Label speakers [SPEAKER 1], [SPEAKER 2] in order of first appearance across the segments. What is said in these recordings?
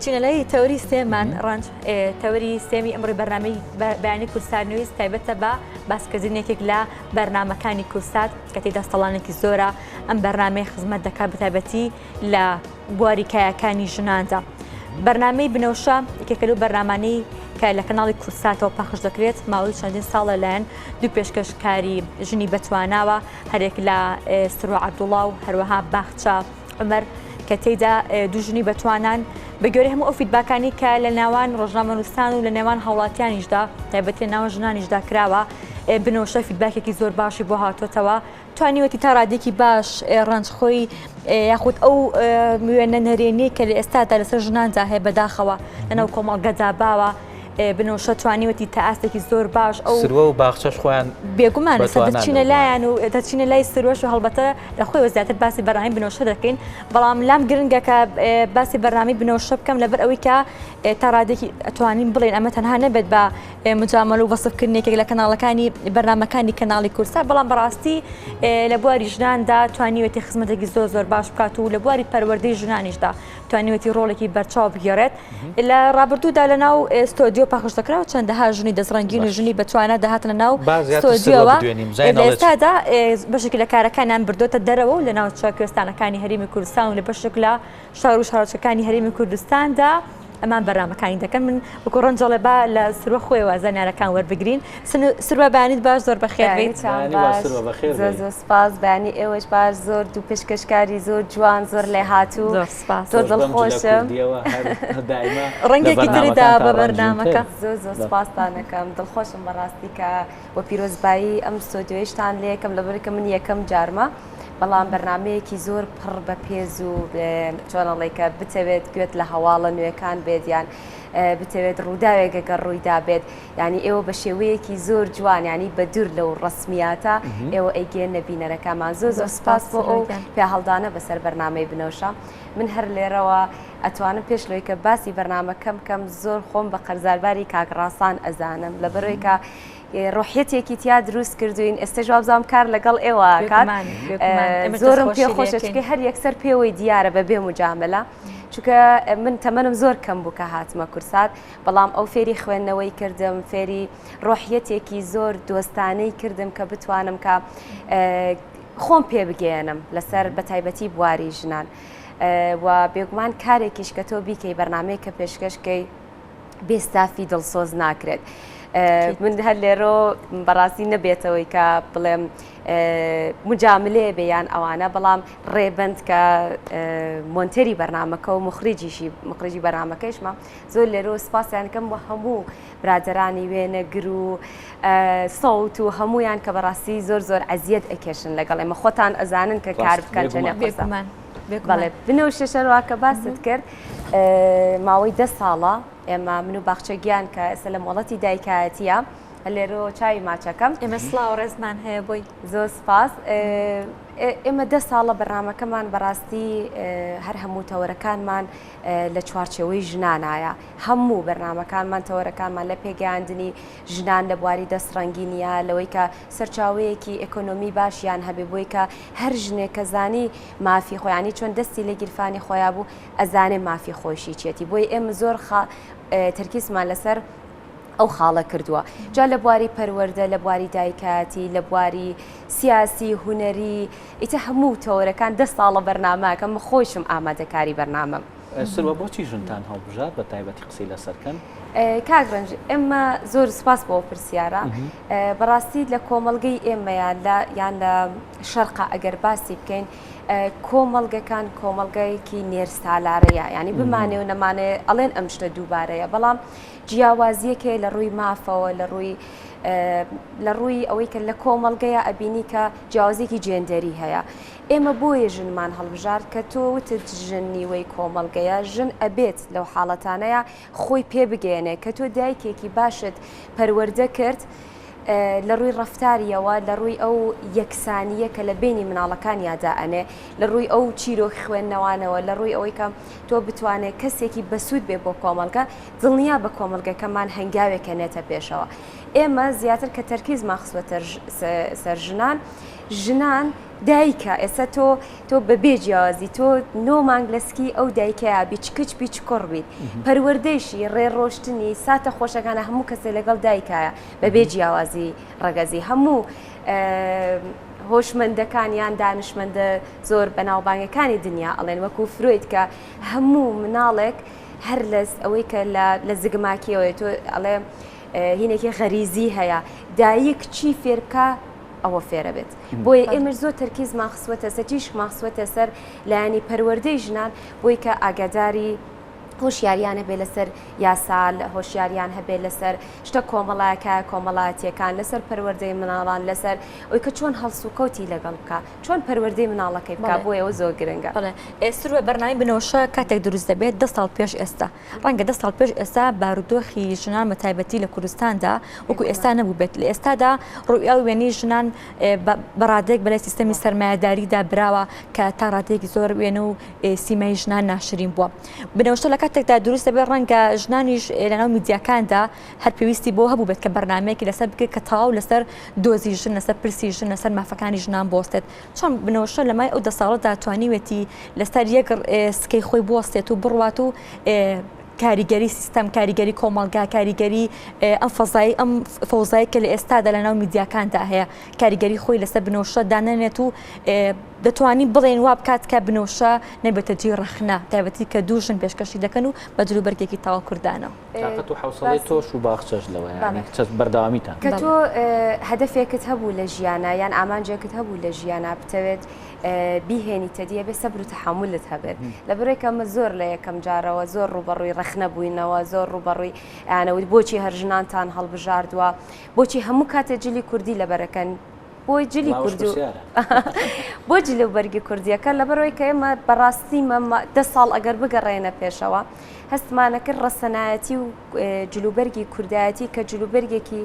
[SPEAKER 1] چینە لای تەوەری سێمان ڕەنج تەوەری سێمی ئەمڕۆی بەرنامەی بەیانی کوردسات نیوز تایبەتە بە باسکردن یەکێک لە بەرنامەکانی کوردسات کە تێیدا ساڵانێکی زۆرە ئەم بەرنامەی خزمەت دەکات بەتایبەتی لە بواری کایەکانی ژناندا. بەرنامەی بنەوشە یەکێکە لەو بەرنامانەی کە لە کەناڵی کوردساتەوە پەخش دەکرێت ماوەی چەندین ساڵە لایەن دوو پێشکەشکاری ژنی بەتواناوە هەرێک لە سروە عەبدوڵا و هەروەها باخچە عومەر کە تێیدا دوو ژنی بەتوانان بە گوێرەی هەموو ئەو feedback انی کە لە ناوان ڕۆژنامەنووسان و لە نێوان هاوڵاتیانیشدا تایبەتی لە ناوان ژنانیشدا کراوە بنەوشە feedback ێکی زۆر باشی بۆ هاتۆتەوە توانیوەتی تا ڕادێکی باش ڕەنج خۆی یاخود ئەو وێنە نەرێنی کە لە ئێستادا لەسەر ژناندا هەیە بەداخەوە لەناو کۆمەڵگەدا باوە بنەوشە توانیوەتی تا ئاستێکی زۆر باش ئەو
[SPEAKER 2] سروە و باخچەش خۆیان
[SPEAKER 1] بێگومان دەچینە لایەن و دەچینە لای سروەش و هەڵبەتە لە خۆیەوە زیاتر باسی بەرنامەی بنەوشە دەکەین بەڵام لام گرنگە کە باسی بەرنامەی بنەوشە بکەم لەبەر ئەوەی کە تا ڕادێکی ئەتوانین بڵێن ئەمە تەنها نەبێت بە مجامەلە و وەسفکردنێکێک لە کەناڵەکانی بەرنامەکانی کەناڵی کوردسات بەڵام بەڕاستی لە بواری ژناندا توانیوێتی خزمەتێکی زۆر زۆر باش بکات و لە بواری پەروەردەی ژنانیشدا توانیوێتی ڕۆڵێکی بەرچاو بگێڕێت لە ڕابردوودا لە ناو ستۆدیۆ پەخش دەکرا و چەندەها ژنی دەستڕەنگین و ژنی بەتوانا دەهاتنە ناو ستۆدیۆوە لە ئێستادا بەشێک لە کارەکانیان بردۆتە دەرەوە و لە ناوچە کوێستانەکانی هەرێمی کوردستان و لە بەشێک لە شار و شارۆچکەکانی هەرێمی کوردستاندا ئەمان بەرنامەکانی دەکەن من وەکو ڕەنجەڵێ با لە سروە خۆیەوە زانیارەکان وەربگرین سروە بەیانیت باش زۆر بەخێر بێیت.
[SPEAKER 3] زۆر زۆر سپاس بەیانی ئێوەش باش زۆر دوو پێشکەشکاری زۆر جوان زۆر لێهاتوو
[SPEAKER 1] زۆر سپاس
[SPEAKER 3] زۆر دڵخۆشم
[SPEAKER 1] ڕەنگێکی تری دا بە بەرنامەکە
[SPEAKER 3] زۆر زۆر سپاستان ئەکەم دڵخۆشم بەڕاستی کە وە پیرۆزبایی ئەم ستۆدیۆیشتان لێکەم لەبەرکە من یەکەم جارمە بەڵام بەرنمەیەکی زۆر پڕ بە پێز و چۆنەڵی کە بتەوێت گوێت لە هەواڵە نوێکان بێت یان بتەوێت ڕووداوێک گەگەر ڕوویدا بێت یانی ئێوە بە شێوەیەکی زۆر جوان یانی بە دوور لەو ڕەسمیاتە ئێوە ئەیگەیەننە بینەرەکانمان زۆر زۆر سپاس بۆ ئەو پیاهەڵدانە بەسەر بەرنامەی بنەوشە من هەر لێرەوە ئەتوانم پێش لەوەی کە باسی بەرنامەکەم بکەم زۆر خۆم بە قەرزارباری کاک ڕاسان ئەزانم لەبەرەوەی کە ڕۆحیەتێکی تیا دروست کردوین ئێستش وابزانم کار لەگەڵ ئێوە کات زۆرم پێ خۆشە چونکە هەر یەکسەر پێوەی دیارە بە بێ مجاملە چونکە من تەمەنم زۆر کەم بوو کە هاتمە کورسات بەڵام ئەو فێری خوێندنەوەی کردم، فێری ڕۆحیەتێکی زۆر دۆستانەی کردم کە بتوانم کە خۆم پێ بگەیەنم لەسەر بەتایبەتی بواری ژنان. و بێگومان کارێکیش کە تۆ بیکەی بەرنمەیە کە پێشکەشکەی بێ ستافی دڵسۆز ناکرێت. من هەر لێرۆ بەڕاستی نەبێتەوەی کە بڵێم مجاملەیە بێ یان ئەوانە بەڵام ڕێبند کە مۆنتەری بەرنمەکە و مخریجیشی مخرجی بەرنمەکەیشمە زۆر لێرەوە سپاسیان کەم و هەموو برادەرانی وێنەگر و سەوت و هەمویان کە بەڕاستی زۆر زۆر ئەزیەت ئەکێشن لەگەڵ ئێمە خۆتان ئەزانن کە کار بکەن چەندێ قورسە. بەڵێ بنەوشە شەروا کە باست کرد ماوەی دە ساڵە ئێمە من و باخچە گیان کە ئێستا لە مۆڵەتی دایکایەتیە لێرەوە چاوی ماچەکەم
[SPEAKER 1] ئێمە سڵاو ڕێزمان هەیە بۆی
[SPEAKER 3] زۆر سپاس ئێمە دە ساڵە بەرنامەکەمان بەڕاستی هەر هەموو تەوەرەکانمان لە چوارچێوەی ژنانایە، هەموو بەرنامەکانمان تەوەرەکانمان لە پێگەیاندنی ژنان لە بواری دەستڕەنگینیە، لەوەی کە سەرچاوەیەکی ئێکۆنۆمی باشیان هەبێ بۆی کە هەر ژنێک کە زانی مافی خۆیانی چۆن دەستی لە گیرفانی خۆیا بوو ئەزانێ مافی خۆیشی چیەتی بۆیە ئێمە زۆر خا تەرکیزمان لەسەر ئەو خاڵە کردووە جا لە بواری پەروەردە لە بواری دایکایەتی لە بواری سیاسی هونەری ئیتر هەموو تەوەرەکان دە ساڵە بەرنامەکەم من خۆیشم ئامادەکاری بەرنامەم.
[SPEAKER 2] سروە بۆچی ژنتان هەڵبژارد بە تایبەتی قسەی لەسەر کەن؟
[SPEAKER 3] کاک ڕەنج ئێمە زۆر سپاس بۆ ئەو پرسیارە بەڕاستی لە کۆمەڵگەی ئێمەیە لە یان لە شەرقا ئەگەر باسی بکەین کۆمەڵگەکان کۆمەڵگەیەکی نێرسالارەیە ینی بمانێ و نەمانێ ئەڵێن ئەم شتە دووبارەیە بەڵام جیاوازیەک هەیە لە ڕووی مافەوە لە ڕووی لە ڕووی ئەوەی کە لە کۆمەڵگەیە ئەبینی کە جیاوازێکی جێندەری هەیە ئێمە بۆیە ژنمان هەڵبژارد کە تۆ وتت ژن نیوەی کۆمەڵگەیە ژن ئەبێت لەو حاڵەتانەیە خۆی پێ بگەیەنێ کە تۆ دایکێکی باشت پەروەردە کرد لە ڕووی ڕەفتاریەوە لە ڕووی ئەو یەکسانیە کە لە بینی مناڵەکانیا دائەنێ لە ڕووی ئەو چیرۆک خوێندنەوانەوە لە ڕووی ئەوەی کە تۆ بتوانێت کەسێکی بەسوود بێ بۆ کۆمەڵگە دڵنیا بە کۆمەڵگەکەمان هەنگاوێکە نێتە پێشەوە. ئێمە زیاتر کە تەرکیزمان خستووەتە سەر ژنان، ژنان. دایکە ئێستا تۆ تۆ بەبێ جیاوازی تۆ نۆ مانگ لە سکی ئەو دایکەیا بی چ کچ بی چ کوڕ بیت پەروەردەیشی ڕێ ڕۆشتنی ساتە خۆشەکانە هەموو کەسێ لەگەڵ دایکایە بەبێ جیاوازی ڕەگەزی هەموو هۆشمەندەکان یان دانشمەندە زۆر بەناوبانگەکانی دنیا ئەڵێن وەکو فرۆید کە هەموو مناڵێک هەر لەس ئەوەی کە لە زگماکیەوەی تۆ ئەڵێ هینێکی غەریزی هەیە دایک چی فێربکە ئەوە فێرەبێت بۆیە ئێمەش زۆر تەرکیزمان خستووەتە سەر تیشکمان خستووەتە سەر لایەنی پەروەردەی ژنان بۆی کە ئاگاداری هۆشیاریان هەبێ لەسەر یاسا هۆشیاریان هەبێ لەسەر شتە کۆمەڵایەکە کۆمەڵایەتیەکان لەسەر پەروەردەی مناڵان لەسەر ئەوی کە چۆن هەڵسوکەوتی لەگەڵ بکە چۆن پەروەردەی مناڵەکەی بکە بۆیە ئەوە زۆر گرنگە.
[SPEAKER 1] بەڵێ سروە بەرنامەی بنەوشە کاتێک دروست دەبێت دە ساڵ پێش ئێستا ڕەنگە دە ساڵ پێش ئێستا بارودۆخی ژنان بە تایبەتی لە کوردستاندا وەکو ئێستا نەبوو بێت لە ئێستادا ڕوئیا و وێنەی ژنان بە ڕادەیەک بەلای سیستەمی سەرمایەداریدا براوە کە تا ڕادەیەکی زۆر وێنە و سیمای ژنان ناشرین بووە. بنەوشتە لە کاتێکدا دروست دەبێت ڕەنگە ژنانیش لەناو میدیاکاندا هەر پێویستی بۆ هەبوو بێت کە بەرنمەیەکی لەسەر بکرێت کە تەواو لەسەر دۆزی ژن لەسەر پرسی ژن لەسەر مافەکانی ژنان بوەستێت. چۆن بنەوشە لە مای ئەو دە ساڵەدا توانیوێتی لەسەر یەک سکەی خۆی بوەستێت و بڕوات و کاریگەری سیستەم، کاریگەری کۆمەڵگا، کاریگەری ئەم فەزای ئەم فەوزای کە لە ئێستادا لە ناو میدیاکاندا هەیە، کاریگەری خۆی لەسەر بنەوشە دانەنێت و دەتوانین بڵێین وا بکات کە بنەوشە نەبێتە جێی ڕەخنە، تایبەتی کە دوو ژن پێشکەشی دەکەن و بە جلوبەرگێکی تەواو کوردانەوە.
[SPEAKER 2] تاقەت و حەوسەڵەی تۆش و باخچەش لەوەیە، یانی چەند بەردەوامیتان.
[SPEAKER 3] کە تۆ هەدەفێکت هەبوو لە ژیانا یان ئامانجێکت هەبوو لە ژیانا بتەوێت بیهێنیتە دی ئەبێ سەبر و تەحەمولت هەبێت لەبەرئەوەی کە ئەمە زۆر لە یەکەم جارەوە زۆر ڕووبەڕووی ڕەخنە بووینەوە زۆر ڕووبەڕووی ئەیانەوت بۆچی هەر ژنانتان هەڵبژاردووە بۆچی هەموو کاتێ جلی کوردی لەبەرەکەن بۆی جلی کوردی بۆ جلی و بەرگی کوردیەکە لەبەرەوەی کە ئێمە بەڕاستی دە ساڵ ئەگەر بگەڕێنە پێشەوە هەستمانە کرد ڕەسەنایەتی و جلوبەرگی کوردایەتی کە جلوبەرگێکی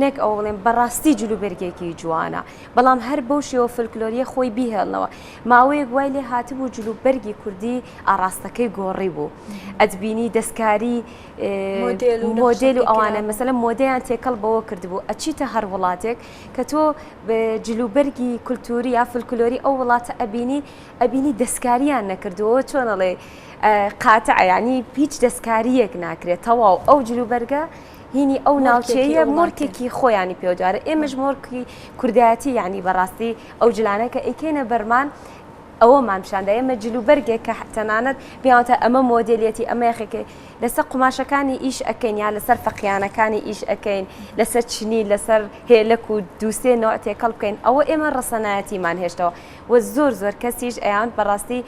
[SPEAKER 3] نەک ئەوە بڵێم بەڕاستی جلوبەرگێکی جوانە بەڵام هەر بەو شێوە فلکلۆریە خۆی بیهێڵنەوە ماوەیەک وای لێ هاتبوو جلوبەرگی کوردی ئاڕاستەکەی گۆڕی بوو ئەتبینی دەستکاری مۆدێل و ئەوانە مەسەلەن مۆدەیان تێکەڵ بەوە کردبوو ئەچیتە هەر وڵاتێک کە تۆ جلوبەرگی کولتوری یا فلکلۆری ئەو وڵاتە ئەبینی ئەبینی دەستکاریان نەکردووە چۆن ئەڵێ قاتع ینی هیچ دەستکاریەک ناکرێت تەواو ئەو جلوبەرگە هینی ئەو ناوچەیە مۆرکێکی خۆیانی پێدارە ئێمەش مۆرکی کوردایەتی یعنی بەڕاستی ئەو جلانە کە ئەیکەینە بەرمان ئەوەمان پیشاندا ئێمە جلوبەرگێک کە تەنانەت پێیان ئەمە مۆدێلیەتی ئەمە یەخێکی لەسەر قوماشەکانی ئیش ئەکەین یا لەسەر فەقیانەکانی ئیش ئەکەین لەسەر چنی لەسەر هێلەک و دووسێ نەوە تێکەڵ بکەین ئەوە ئێمە ڕەسەنایەتیمان هێشتەوە و زۆر زۆر کەسیش ئەیان بەڕاستی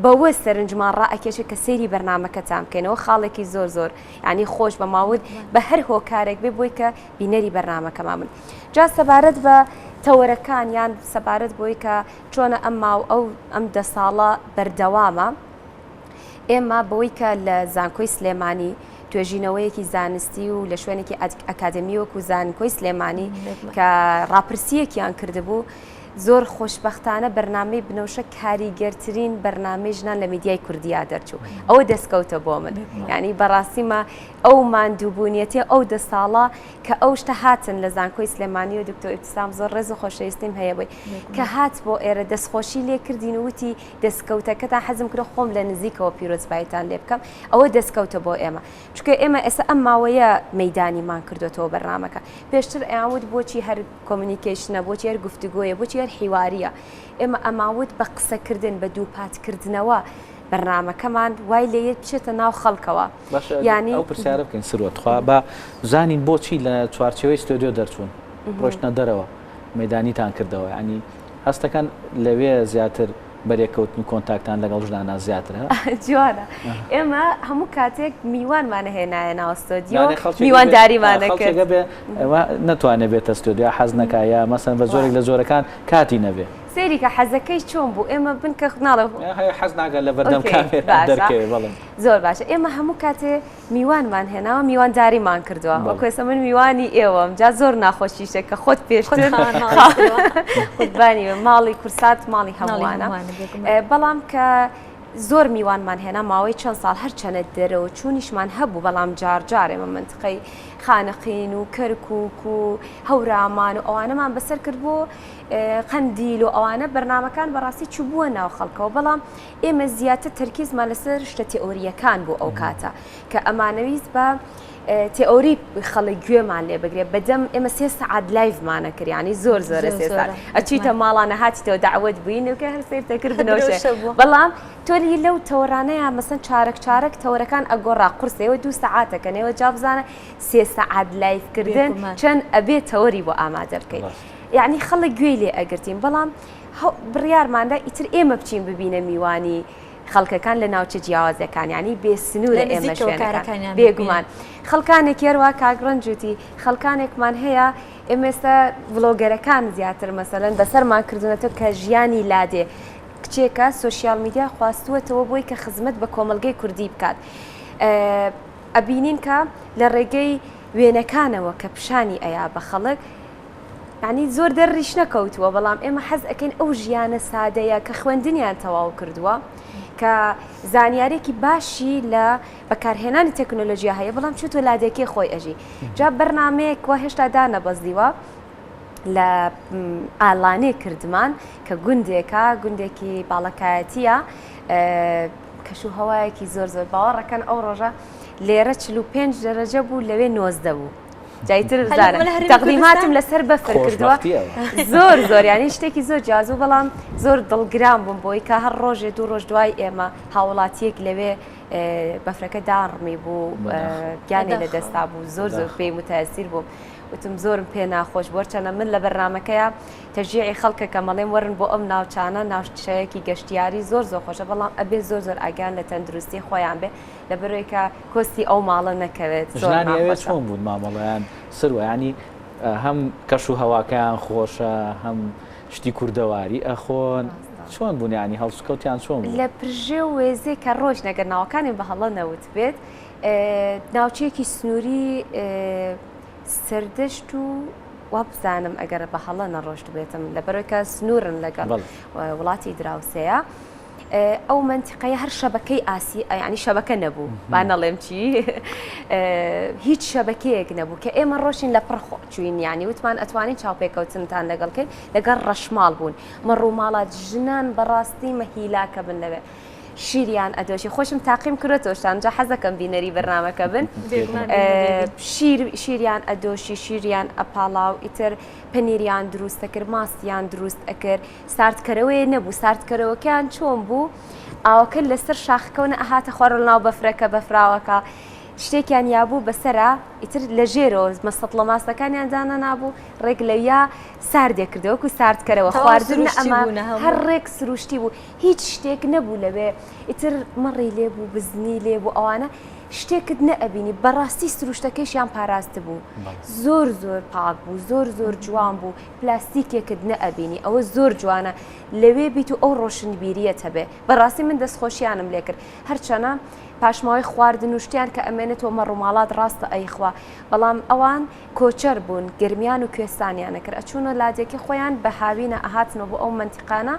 [SPEAKER 3] بەوە سەرنجمان ڕائەکێشێت کە سەیری بەرنامەکەتان بکەینەوە خاڵێکی زۆر زۆر یعنی خۆش بە ماوت بە هەر هۆکارێک بێ بۆی کە بینەری بەرنامەکەمان بن جا سەبارەت بە تەوەرەکان یان سەبارەت بۆی کە چۆنە ئەم ماو ئەو ئەم دە ساڵە بەردەوامە ئێمە بەوەی کە لە زانکۆی سلێمانی توێژینەوەیەکی زانستی و لە شوێنێکی ئەکادمی وەکو زانکۆی سلێمانی کە ڕاپرسیەکیان کردبوو زۆر خۆشببختانە بەرنامەی بنەوشە کاریگەرترین بەرنامەی ژنان لە میدیای کوردیا دەرچوو ئەوە دەستکەوتە بۆ من ینی بەڕاستیمە ئەو ماندووبوونیەتی ئەو دە ساڵە کە ئەو شتە هاتن لە زانکۆی سلێمانی و دکتۆر ئیبتیسام زۆر ڕێز و خۆشەویستیم هەیە بۆی کە هات بۆ ئێرە دەستخۆشی لێ کردین و وتی دەستکەوتەکەتان حەزم کرد خۆم لە نزیکەوە پیرۆزبایتان لێ بکەم ئەوە دەستکەوتە بۆ ئێمە چونکە ئێمە ئێستا ئەم ماوەیە مەیدانیمان کردوێتەوە بەرنامەکە پێشتر ئەیانوت بۆچی هەر communication ە بۆچی هەر گفتوگۆیە بۆچی هەر حیواریە ئێمە ئەماوت بە قسەکردن بە دووپاتکردنەوە بەرنامەکەمان وای لێیەت بچێتە ناو خەڵکەوە.
[SPEAKER 2] باشە یانی ئەو پرسیارە بکەین سروە تخوا با زانین بۆچی لە چوارچێوەی ستۆدیۆ دەرچوون ڕۆشتنە دەرەوە مەدانیتان کردەوە ینی هەستەکەن لەوێ زیاتر بەرێکەوتن و contact تان لەگەڵ ژنانە زیاترە
[SPEAKER 3] جوانە ئێمە هەموو کاتێک میوانمانە هێنایە ناو ستۆدیۆ میوانداریمانە
[SPEAKER 2] خەڵکێکە بێ نەتوانێت بێتە ستۆدیۆ حەز نەکا یا مەسەن بە جۆرێک لە جۆرەکان کاتی نەبێ
[SPEAKER 3] سەیری کە حەزەکەی چۆن بوو ئێمە بنکە ناڵێ
[SPEAKER 2] حەز ناکە لە بەردەم کامێرا دەرکەوێ بەڵێ
[SPEAKER 3] زۆر باشە ئێمە هەموو کاتێ میوانمان هێناوە میوانداریمان کردووە وەکو ئێستا من میوانی ئێوەم جا زۆر ناخۆشیشە کە خۆت پێشتر قوربانی ماڵی کورسات ماڵی هەمووانە بەڵام کە. زۆر میوانمان هێنا ماوەی چەند ساڵ هەرچەنە دەرەوە چوونیشمان هەبوو بەڵام جار جار ئێمە مەنتقەی خانەقین و کەرکوک و هەورامان و ئەوانەمان بەسەر کرد بۆ قەندیل و ئەوانە بەرنامەکان بەڕاستی چووبووە ناو خەڵکەوە بەڵام ئێمە زیاتر تەرکیزمان لەسەر شتە تێئۆرییەکان بوو ئەو کاتە کە ئەمانەویست بە تێئۆری خەڵک گوێمان لێ بگرێ بەدەم ئێمە سێ سەعات لایڤمانە کرد یانی زۆر زۆرە سێ سەعات ئەچیتە ماڵانە هاتیتەوە دەعوەت بووین و کە هەر سەیرتە کردنەوە بەڵام تۆری لەو تەوەرانەیە مەسەن چارەک چارەک تەوەرەکان ئەگۆڕا قورسە ئێوە دوو سەعاتەکەن ئێوە جا بزانە سێ سەعات live کردن چەند ئەبێ تەوەری بۆ ئامادە بکەیت یعنی خەڵک گوێی لێ ئەگرتین بەڵام بڕیارماندا ئیتر ئێمە بچین ببینە میوانی خەڵکەکان لە ناوچە جیاوازەکان یعنی بێ سنوورە ئێمە شوێنەکان بێگومان خەڵکانێک یەروا کاک ڕەنجوتی خەڵکانێکمان هەیە ئێمە ئێستا ڤلۆگەرەکان زیاتر مەسەلەن بەسەرمان کردوونەتەوە کە ژیانی لادێ کچێکە سۆشیال میدیا خواستووەتەوە بۆی کە خزمەت بە کۆمەڵگەی کوردی بکات ئەبینین کە لە ڕێگەی وێنەکانەوە کە پیشانی ئەیا بە خەڵک یعنی زۆر دەرریش نەکەوتووە بەڵام ئێمە حەز ئەەکەین ئەو ژیانە سادەیە کە خوێندنیان تەواو کردووە کە زانیارێکی باشی لە بەکارهێنانی تەکنۆلۆژیا هەیە بەڵام چوتۆ لادێکەی خۆی ئەژی جا بەرنمەیەک وە هێشتا دانەبەزیوە لە ئالانێ کردمان کە گوندێکە گوندێکی باڵەکایەتیە کەش و هەوایەکی زۆر زۆر باوەڕەکەن ئەو ڕۆژە لێرە 45 دەرەجە بوو لەوێ 90 بوو جایتر بزانە تەقدیماتم لەسەر بەفر کردووە زۆر زۆر ینی شتێکی زۆر جیازوو بەڵام زۆر دڵگران بووم بۆی کە هەر ڕۆژێ دوو ڕۆژ دوای ئێمە هاوڵاتیەک لەوێ بەفرەکە داڕمی بوو گیانی لە دەستا بوو زۆر زۆر پێی متەسیر بووم وتم زۆرم پێ ناخۆش بوو هەرچەنە من لە بەرنامەکەیا تەشجیعی خەڵکەکەم ئەڵێم وەرن بۆ ئەم ناوچانە ناوچەیەکی گەشتیاری زۆر زۆر خۆشە بەڵام ئەبێ زۆر زۆر ئاگیان لە تەندروستی خۆیان بێ لەبەرئەوەی کە کۆستی ئەو ماڵە نەکەوێت زۆر
[SPEAKER 2] ژنانی ئەوێ
[SPEAKER 3] ناخۆشە.
[SPEAKER 2] چۆن بوون مامەڵەیان سروە یانی هەم کەش و هەواکەیان خۆشە هەم شتی کوردەواری ئەخۆن چۆن بوون یانی هەڵسوکەوتیان چۆن بوو؟
[SPEAKER 3] لە پرژێ و وێزێ کە ڕۆیشتن ئەگەر ناوەکانیم بە هەڵە نەوتبێت ناوچەیەکی سنووری سەردەشت و وابزانم ئەگەر بە هەڵە نەڕۆشتبێتم لەبەرەوەی کە سنوورن لەگەڵ وڵاتی دراوسێیە ئەو مەنتیقەیە هەر شەبەکەی ئاسی ینی شەبەکە نەبوو با نەڵێم چی هیچ شەبەکەیەک نەبوو کە ئێمە ڕۆشین لە پڕ چوین ینی وتمان ئەتوانین چاوپێکەوتنتان لەگەڵکەین لەگەڵ ڕەشماڵ بوون مەڕوماڵات ژنان بەڕاستی مەهیلاکە بن لەوێ شیریان ئەدۆشی خۆشم تاقیم کرۆتەوە شتان جا حەزەکەم بینەری بەرنامەکە بن شیر شیریان ئەدۆشی شیریان ئەپاڵا و ئیتر پەنیریان دروست دەکرد ماستیان دروست ئەکرد ساردکەرەوەی نەبوو ساردکەرەوەکەیان چۆن بوو ئاوەکە لەسەر شاخەکەەوە ئەهاتە خوارەوە لەناو بەفرەکە بەفراوەکە شتێکیان یابوو بەسرە ئیتر لە ژێرەوە مەسەتڵە ماستەکانیان دانەنابوو ڕێک لەویا ساردێ کردەوە وەکو ساردکەرەوە خواردن ئەمە هەر ڕێک سروشتی بوو هیچ شتێک نەبوو لەوێ ئیتر مەڕی لێ بوو بزنی لێ بوو ئەوانە شتێکت نەئەبینی بەڕاستی سروشتەکەیشیان پاراستبوو زۆر زۆر پاک بوو زۆر زۆر جوان بوو پلاستیکێکت نەئەبینی ئەوە زۆر جوانە لەوێ بیت و ئەو ڕۆشنبیریەت هەبێ بەڕاستی من دەستخۆشیانم لێ کرد هەرچەنە پاشماوەی خواردن و شتیان کە ئەمێنێتەوە مەڕوماڵات ڕاستە ئەیخوا بەڵام ئەوان کۆچەر بوون، گەرمیان و کوێستانیان ئەکرد، ئەچوونە لادێکەی خۆیان بە هاوینە ئەهاتنەوە بۆ ئەو مەنتیقانە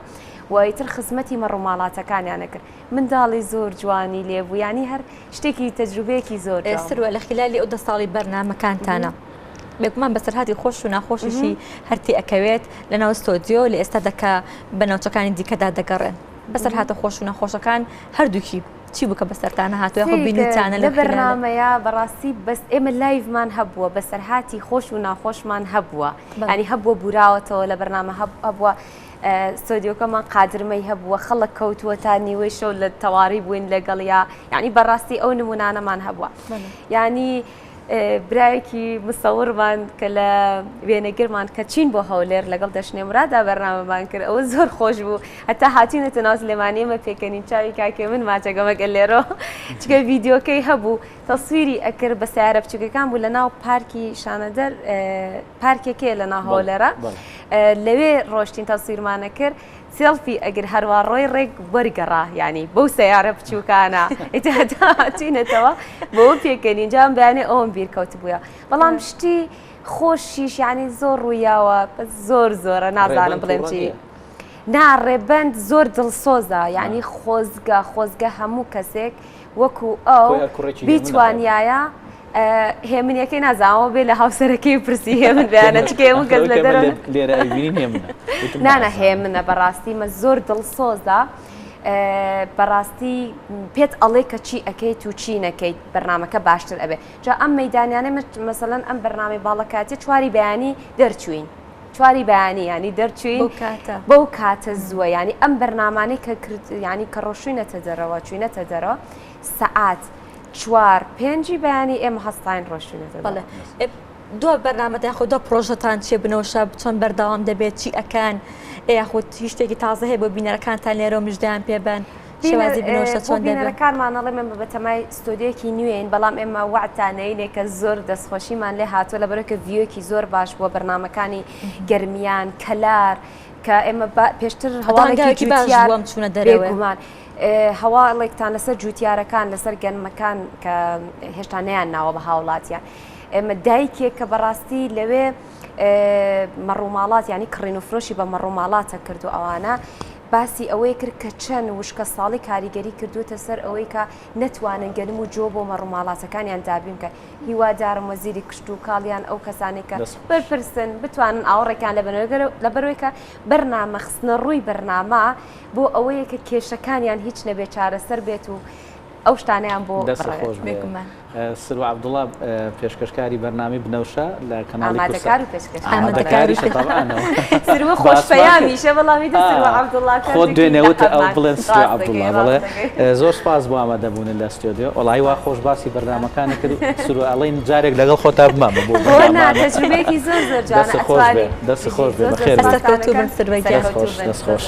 [SPEAKER 3] و ئیتر خزمەتی مەڕوماڵاتەکانیان ئەکرد. منداڵی زۆر جوانی لێ بوو، یانی هەر شتێکی تەجروبەیەکی زۆر جوان بوو.
[SPEAKER 1] سروە لە خیلالی ئەو دە ساڵی بەرنامەکانتانە بێگومان بەسەرهاتی خۆش و ناخۆشیشی هەر تێ ئەکەوێت لە ناو ستۆدیۆ لە ئێستادا کە بە ناوچەکانی دیکەدا دەگەڕێن بەسەرهاتە خۆش و ناخۆشەکان هەردووکی چی بوو کە بەسەرتانە هاتووە یاخۆ بینیتانە
[SPEAKER 3] لە بەرنامەیە بەڕاستی بەس ئێمە live مان هەبووە بەسەرهاتی خۆش و ناخۆشمان هەبووە ینی هەبووە بوراوەتەوە لە بەرنامە هەبووە ستۆدیۆکەمان قادرمەی هەبووە خەڵک کەوتووە تا نیوەی شەو لە تەواری بووین لەگەڵیا یعنی بەڕاستی ئەو نمونانەمان هەبووە ینی برایەکی مسەورمان کە لە وێنەگرمان کە چین بۆ هەولێر لەگەڵ دەشنێ مرادا بەرنامەمان کرد ئەوە زۆر خۆش بوو هەتا هاتوینەتە ناو سلێمانی ئێمە پێکەنین چاوی کاکێ من ماچەکە مەگەر لێرۆ چکە ڤیدیۆکەی هەبوو تەسویری ئەکرد بە سیارە بچووکەکان بوو لە ناو پارکی شانەدەر پارکێکەیە لە ناو هەولێرە لەوێ ڕۆشتین تەسویرمانە کرد سێڵفی ئەگر هەروا ڕۆی ڕێک وەرگەڕا یانی بەو سەیارە بچووکانە ئیتاتینەتەوە بۆ پێکەنین جام بەیانێ ئەوم بیر کەوتبووە بەڵام شتی خۆشیش یانی زۆر ڕوویاوە بەس زۆر زۆرە نازانم بڵێم چی. نا ڕێبەند زۆر دڵسۆزە یعنی خۆزگە خۆزگە هەموو کەسێک وەکو ئەو بیتوانایە هێمنیەکەی نازانەوە بێ لە هاوسەرەکەی پرسی هێمن بەیانە چکێ هەموو کەس لە دەرەوە
[SPEAKER 2] لێرە ئەیبینین هێمنە
[SPEAKER 3] نانا هێمنە بەڕاستی مە زۆر دڵسۆزە بەڕاستی پێت ئەڵێ کە چی ئەەکەیت و چی نەکەیت بەرنمەکە باشتر ئەبێ جا ئەم مەدانیانە مەسەلەن ئەم بەرنامەی باڵەکاتیە چواری بەیانی دەرچوین چواری بەیانی ینی دەرچوین بەو کاتە زووە ینی ئەم بەرنمانەی کە کرد ینی کە ڕۆشوینەتە دەرەوە چوینەتە دەرەوە سەعات چوار پێنجی بەیانی ئێمە هەستاین ڕۆشتینەتە
[SPEAKER 1] بەڵێ دو بەرنامەتان خۆ دو پرۆژەتان چێ بنەوشە چۆن بەردەوام دەبێت چی ئەکەن یاخود هیچ شتێکی تازە هەیە بۆ بینەرەکانتان لێرە و مژدەیان پێ بەن شێوازی بنەوشە چۆن دەبێت؟
[SPEAKER 3] بینەرەکانمان ئەڵێم ئێمە بەتەمای ستۆدیۆیەکی نوێین بەڵام ئێمە وەعدتانەینێ کە زۆر دەستخۆشیمان لێ هاتووە لەبەرئەوەی کە ڤیوێکی زۆر باش بووە بەرنامەکانی گەرمیان کەلار کە ئێمە پێشتر هەواڵێکی
[SPEAKER 1] باش بووە ئەم چوونە دەرەوە
[SPEAKER 3] بێگومان هەواڵێکتان لەسەر جوتیارەکان لەسەر گەنمەکان کە هێشتا نەیان ناوە بە هاوڵاتیان ئێمە دایکێک کە بەڕاستی لەوێ مەڕوماڵات ینی کڕین و فرۆشی بە مەڕوماڵاتە کرد و ئەوانە باسی ئەوەی کرد کە چەند وشکە ساڵی کاریگەری کردوتە سەر ئەوەی کە نەتوانن گەنم و جۆ بۆ مەڕوماڵاتەکانیان دابین بکەن هیوادارم وەزیری کشت و کاڵیان ئەو کەسانێک کە بەرپرسن بتوانن ئاوڕێکان لەبەرەوەی کە بەرنامە خستنە ڕووی بەرنامە بۆ ئەوەیە کە کێشەکانیان هیچ نەبێت چارەسەر بێت و ئەو شتانەیان بۆ
[SPEAKER 2] دەست خۆش
[SPEAKER 1] بێگومان.
[SPEAKER 2] سروە عەبدوڵا پێشکەشکاری بەرنامەی بنەوشە لە کەناڵی
[SPEAKER 3] ئامادەکار و پێشکەشکار
[SPEAKER 2] ئامادەکاریشە تەبعەنەوە
[SPEAKER 3] سروە خۆش پەیامیشە بەڵام ئیتر سروە عەبدوڵا
[SPEAKER 2] خۆت دوێنێ وتت ئەو بڵێن سروە عەبدوڵا بەڵێ زۆر سوپاس بۆ ئامادەبوونت لە ستۆدیۆ وەڵی وا خۆش باسی بەرنامەکانی کرد سروە ئەڵێن جارێک لەگەڵ خۆتا بمامە
[SPEAKER 3] بۆ نا تەجروبەیەکی زۆر زۆر جوانە
[SPEAKER 2] دەست خۆش بێ دەست خۆش بێ بەخێر
[SPEAKER 1] سەرکەوتوو بن سروە گیان
[SPEAKER 2] دەست خۆش دەست خۆش.